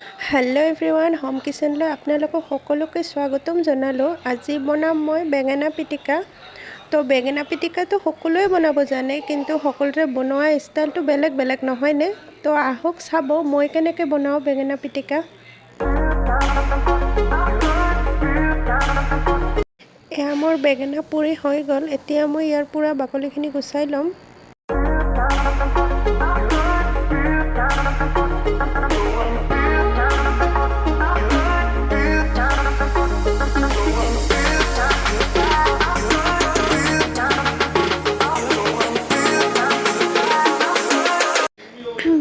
Hello' everyone, home কিচেনলৈ আপোনালোকক সকলোকে স্বাগতম জনালোঁ। আজি বনাম মই বেঙেনা পিটিকা। তো বেঙেনা পিটিকাটো সকলোৱে বনাব জানে, কিন্তু সকলোৰে বনোৱা ষ্টাইলটো বেলেগ বেলেগ নহয়নে? তো আহক চাব মই কেনেকৈ বনাওঁ বেঙেনা পিটিকা। এয়া মোৰ বেঙেনা পুৰি হৈ গ'ল। এতিয়া মই ইয়াৰ পূৰা বাকলিখিনি গুচাই ল'ম।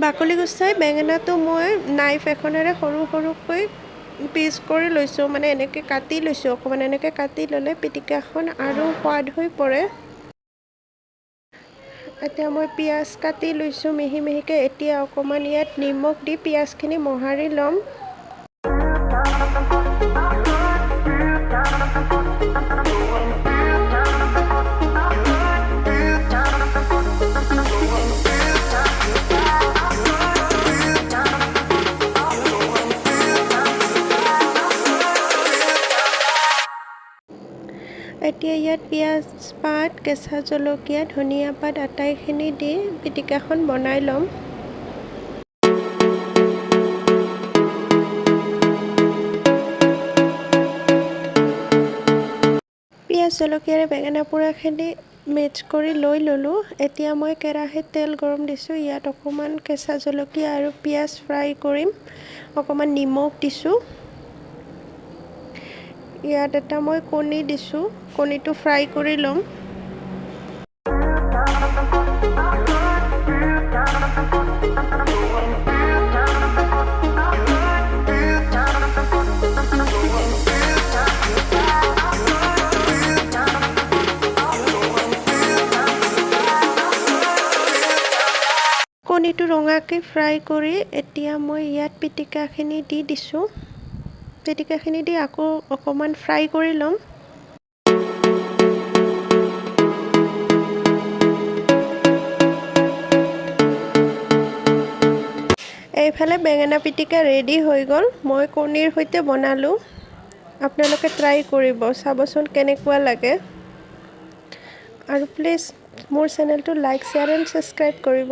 বাকলি গুচাই বেঙেনাটো মই নাইফ এখনেৰে সৰু সৰুকৈ পিচ কৰি লৈছোঁ, মানে এনেকৈ কাটি লৈছোঁ অকণমান। এনেকৈ কাটি ল'লে পিটিকাখন আৰু সোৱাদ হৈ পৰে। এতিয়া মই পিঁয়াজ কাটি লৈছোঁ মিহি মিহিকৈ। এতিয়া অকণমান ইয়াত নিমখ দি পিঁয়াজখিনি মোহাৰি ল'ম। এতিয়া ইয়াত পিঁয়াজ পাত, কেঁচা জলকীয়া, ধনিয়া পাত আটাইখিনি দি পিটিকাখন বনাই ল'ম। পিঁয়াজ জলকীয়াৰে বেঙেনা পোৰাখিনি মিক্স কৰি লৈ ল'লোঁ। এতিয়া মই কেৰাহীত তেল গৰম দিছোঁ। ইয়াত অকণমান কেঁচা জলকীয়া আৰু পিঁয়াজ ফ্ৰাই কৰিম। অকণমান নিমখ দিছোঁ। ইয়াত এটা মই কণী দিছোঁ, কণীটো ফ্ৰাই কৰি ল'ম। কণীটো ৰঙাকৈ ফ্ৰাই কৰি এতিয়া মই ইয়াত পিটিকাখিনি দি দিছোঁ। পিটিকাখিনি দি আকৌ অকণমান ফ্ৰাই কৰি ল'ম। এইফালে বেঙেনা পিটিকা ৰেডি হৈ গ'ল। মই কণীৰ সৈতে বনালোঁ। আপোনালোকে ট্ৰাই কৰিব, চাবচোন কেনেকুৱা লাগে। আৰু প্লিজ মোৰ চেনেলটো লাইক, শ্বেয়াৰ এণ্ড ছাবস্ক্ৰাইব কৰিব।